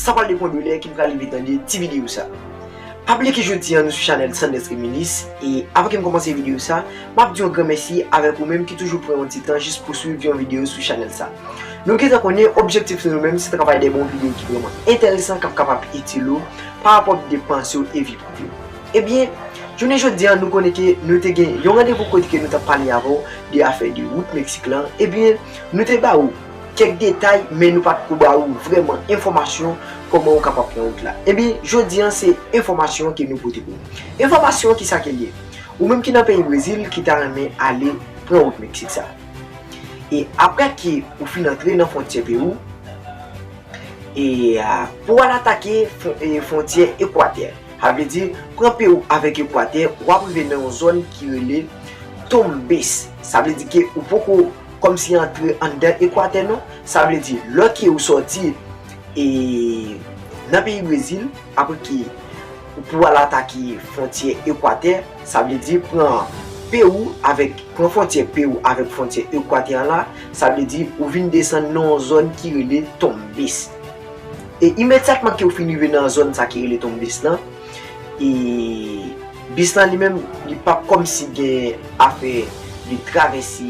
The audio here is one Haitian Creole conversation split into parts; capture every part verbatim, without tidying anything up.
San pral deponn de lè ke m pral rive tande ti videyo sa. Pa bliye ke jodi a nou sou chanèl Sanders Reminisce, e avan ke m kòmanse videyo sa, m ap di yon gran mèsi avèk ou menm ki toujou pran yon ti tan jis pou swiv yon videyo sou chanèl sa. Nou gentan konnen objektif nou menm se travay de bon videyo ki vrèman enteresan, k ap kapab itil ou pa rapò de panse w e vi prive w. Ebyen, jounen jodi a nou konnen ke nou te gen yon randevou kote ke nou t ap pale avè w de afè de wout Meksik lan. Ebyen, nou te ba ou kèk detay, men nou pa t ko ba ou vrèman enfòmasyon kòman ou kapab pran wout la. Ebyen, jodi a se enfòmasyon ke nou pote pou ou. Enfòmasyon ki sa ke l ye? Ou menm ki nan peyi Brezil ki ta renmen ale pran wout Meksik sa. E aprè ke ou fin antre nan fwontyè peyi w, e, a, pou w al atake fwon-, e, fwontyè Ekwatè. Sa vle di, pran peyi w avèk Ekwatè, w ap rive nan yon zòn ki rele Tumbes. Sa vle di ke ou poko kòmsi antre anndan Ekwatè non. Sa vle di, lè ke ou sòti, e, nan peyi Brezil, apre ke ou pou al atake fwontyè Ekwatè, sa vle di pran peyi w avèk, pran fwontyè peyi w avèk fwontyè Ekwatè an la, sa vle di ou vin desann nan yon zòn ki rele Tumbes. E imedyatman ke ou fin rive nan zòn sa ki rele Tumbes lan, e bis lan li menm, li p ap kòmsi gen afè li travèse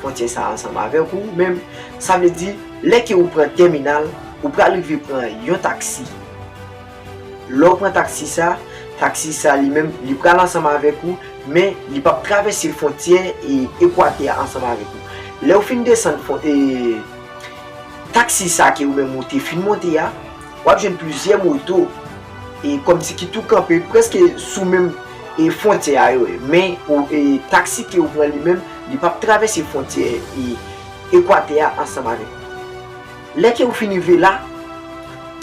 fwontyè sa ansanm avèk ou, men sa vle di, lè ke ou pran tèminal, ou pral rive pran yon taksi. Lè w pran taksi sa, taksi sa li menm, li pral ansanm avèk ou, men li p ap travèse fwontyè e Ekwatè a ansanm avèk ou. Lè w fin desann fwon-, e, taksi sa ke ou menm ou te fin monte a, w ap jwenn plizyè moto, e, kòmsi ki tou kanpe prèske sou menm, e, fwontyè a yo ye. Men, ou, e, taksi ke ou pran li menm, li p ap travèse fwontyè, e, Ekwatè a ansanm avèk ou. Lè ke ou fin rive la,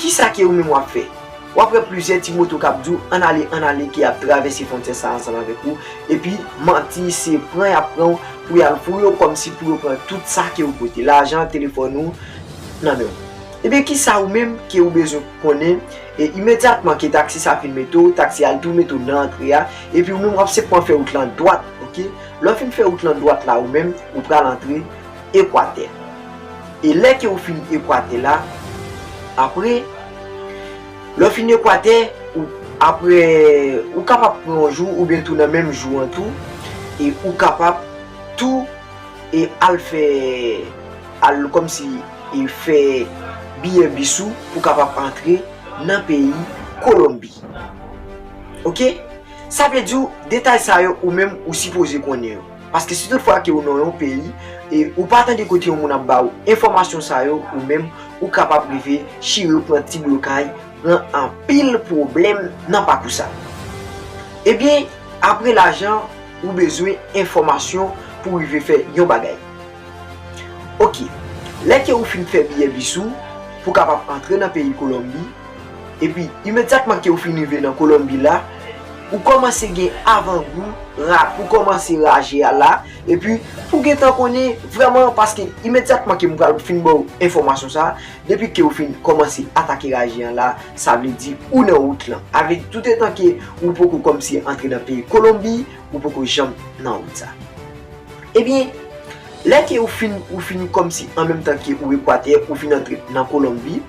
kisa ke ou menm w ap fè? W ap wè plizyè ti moto k ap di w, "Ann ale, ann ale," ki ap travèse fwontyè sa ansanm avèk ou. Epi, manti, se pran y ap pran w pou y al foure w, kòmsi pou yo pran tout sa ke ou pote, lajan, telefòn ou, nan men w. Ebyen, kisa ou menm ke ou bezwen konnen? E imedyatman ke taksi sa fin mete w, taksi a al tou mete w nan antre a, epi ou menm w ap senpman fè wout lan dwat, oke? Lè w fin fè wout lan dwat la, ou menm, ou pral antre Ekwatè. E lè ke ou fin Ekwatè la, apre, lè w fin Ekwatè, ou, apre, ou kapab pran yon jou oubyen tou nan menm jou an tou, e ou kapab tou, e al fè, al kòmsi, e fè biyè bis ou pou kapab antre nan peyi Kolonbi. Oke? Sa vle di w, detay sa yo ou menm ou sipoze konnen yo. Paske si tout fwa ke ou nan yon peyi, e ou pa tande kote yon moun ap ba ou enfòmasyon sa yo, ou menm ou kapab rive chire pran ti blokay, pran anpil pwoblèm nan pakou sa. Ebyen, apre lajan, ou bezwen enfòmasyon pou rive fè yon bagay. Oke, lè ke ou fin fè biyè bis ou pou kapab antre nan peyi Kolonbi, epi imedyatman ke ou fin rive nan Kolonbi la, ou kòmanse gen avangou, ra-, pou kòmanse raje a la, epi pou gentan konnen vrèman, paske imedyatman ke m pral fin ba w enfòmasyon sa, depi ke ou fin kòmanse atake raje an la, sa vle di ou nan wout lan. Avèk toutetan ke ou poko kòmsi antre nan peyi Kolonbi, ou poko janm nan wout sa. Ebyen, lè ke ou fin, ou fin kòmsi an menm tan ke ou Ekwatè, ou fin antre nan Kolonbi,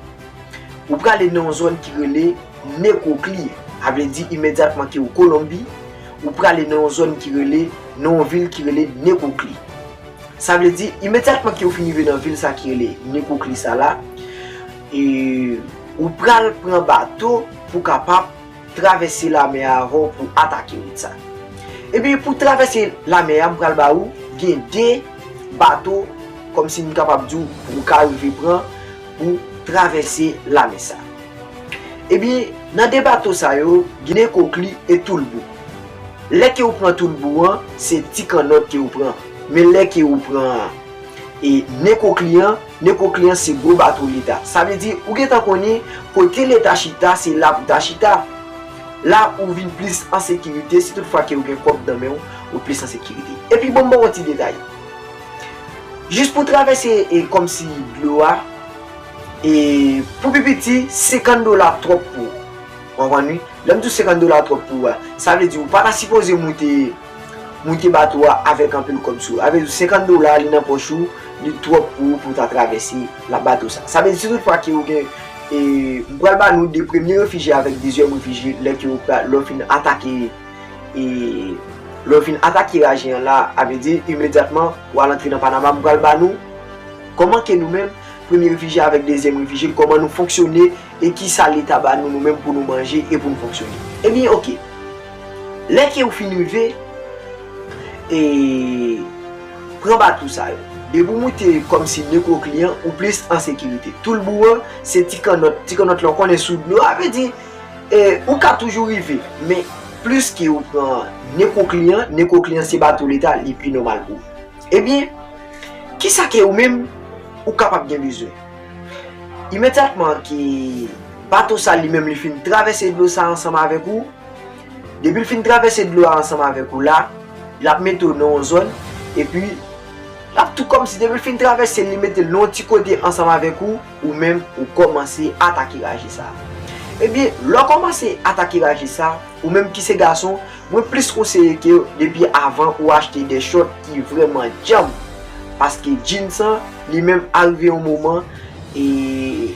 ou prale nan yon zòn ki rele Nekokli. Sa vle di imedyatman ke ou Kolonbi, ou prale nan yon zòn ki rele, nan yon vil ki rele Nekokli. Sa vle di, imedyatman ke ou fin rive nan vil sa ki rele Nekokli sa la, e ou pral pran bato pou kapab travèse lamè a avè w pou atake wout sa. Ebyen, pou travèse lamè a, m pral ba ou, gen de bato, kòmsi m kapab di w, pou ou ka rive pran, pou travèse lamè sa. Ebyen, nan de bato sa yo, gen Nekokli e Toulbou. Lè ke ou pran Toulbou an, se ti kannòt ke ou pran. Men lè ke ou pran, e, Nekokli an, Nekokli an se gwo bato leta. Sa vle di, ou gentan konnen kote leta chita, se la pou ta chita. La ou vin plis an sekirite, si tout fwa ke ou gen kòb nan men w, ou plis an sekirite. Epi bon, m ba w yon ti detay. Jis pou travèse, e, kòmsi dlo a, e, pou pi piti, senkant dola twòp pou ou. Ou konprann wi? Lè m di w senkant dola twòp pou ou a, sa vle di ou pa ta sipoze moute, moute bato a avèk anpil kòb sou ou. Sa vle di senkant dola li nan pòch ou, li twòp pou ou pou w ta travèse la bato sa. Sa vle di si tout fwa ke ou gen E m pral ba nou de premye refijye avèk dezyèm refijye lè ke ou pral, lè w fin atake, e lè w fin atake raje an la, a vle di imedyatman w al antre nan Panama, m pral ba nou kòman ke nou menm, premye refijye avèk dezyèm refijye, kòman nou fonksyone e kisa Leta ba nou nou menm pou nou manje e pou nou fonksyone. Ebyen, oke. Lè ke ou fin rive, e pran bato sa yo. Depi w moute kòmsi Nekroklyan, ou plis an sekirite. Toulbou an, se ti kannòt, ti kannòt la w konnen sou dlo, a vle di, e, ou ka toujou rive, men plis ke ou pran Nekroklyan, Nekroklyan se bato Leta, li pi nòmal pou ou. Ebyen, kisa ke ou menm ou kapab gen bezwen? Imedyatman ke bato sa li menm li fin travèse dlo sa ansanm avèk ou, depi l fin travèse dlo a ansanm avèk ou la, l ap mete w nan yon zòn, epi l ap tou kòmsi depi l fin travèse l, li mete l nan yon ti kote ansanm avèk ou, ou menm ou kòmanse atake raje sa. Ebyen, lè w kòmanse atake raje sa, ou menm ki se gason, mwen plis konseye ke depi avan ou achte de chòt ki vrèman djanm. Paske jeans lan, li menm, arive yon moman, e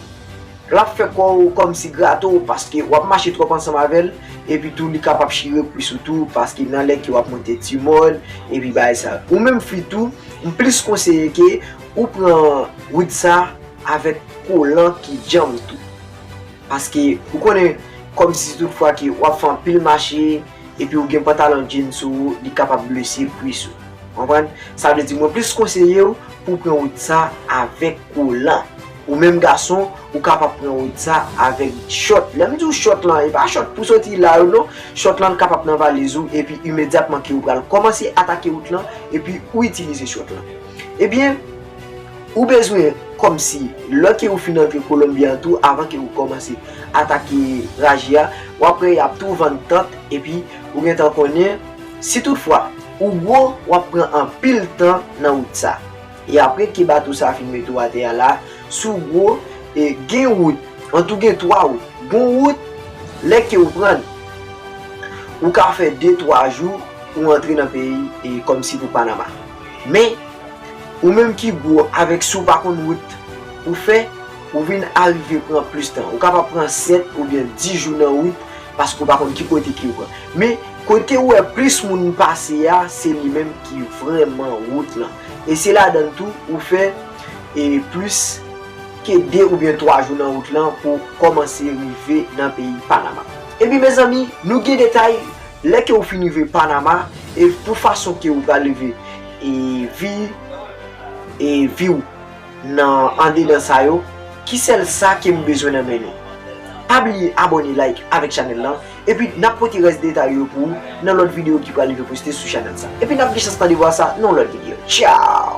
l ap fè kò w kòmsi grate w, paske w ap mache twòp ansanm avè l, epi tou li kapab chire kwis ou tou, paske nan lè ke w ap monte ti mòn, epi bagay sa. Ou menm fi tou, m plis konseye ke ou pran wout sa avèk kolan ki djanm tou. Paske ou konnen, kòmsi toutfwa ke w ap fè anpil mache, epi ou gen pantalon jeans sou ou, li kapab blese kwis ou. Konprann? Sa vle di mwen plis konseye w pou pran wout sa avèk kolan. Ou menm gason, ou kapab pran wout sa avèk chòt. Lè m di w chòt lan, e pa chòt pou soti la yo non. Chòt lan kapab nan valiz ou, epi imedyatman ke ou pral kòmanse atake wout lan, epi ou itilize chòt lan. Ebyen, ou bezwen kòmsi, lè ke ou fin antre Kolonbi an tou, avan ke ou kòmanse atake raje a, w ap wè y ap tou vann tant, epi ou gentan konnen, si toutfwa ou gwo, w ap pran anpil tan nan wout sa. E apre ke bato sa fin mete w atè a la, si w gwo, e gen wout, an tou gen twa wout. Gon wout, lè ke ou pran l, ou ka fè de twa jou, ou antre nan peyi, e kòmsi pou Panama. Men, ou menm ki gwo, avèk si w pa konn wout ou fè, ou vin arive pran plis tan. Ou kapab pran sèt oubyen dis jou nan wout, paske ou pa konn ki kote ke ou pran. Men, kote ou wè plis moun pase a, se li menm ki vrèman wout lan. E se ladan l tou, ou fè, e plis ke de oubyen twa jou nan wout lan pou kòmanse rive nan peyi Panama. Epi, mezanmi, nou gen detay, lè ke ou fin rive Panama, e pou fason ke ou pral leve, e vi, e vi w nan andedan sa yo, ki sèl sa ke m bezwen nan men nou. Pa bliye abòne, like avèk chanèl lan, epi n ap pote rès detay yo pou ou nan lòt videyo ki pral rive poste sou chanèl sa. Epi n ap gen chans tande vwa sa nan lòt videyo. Tchaw!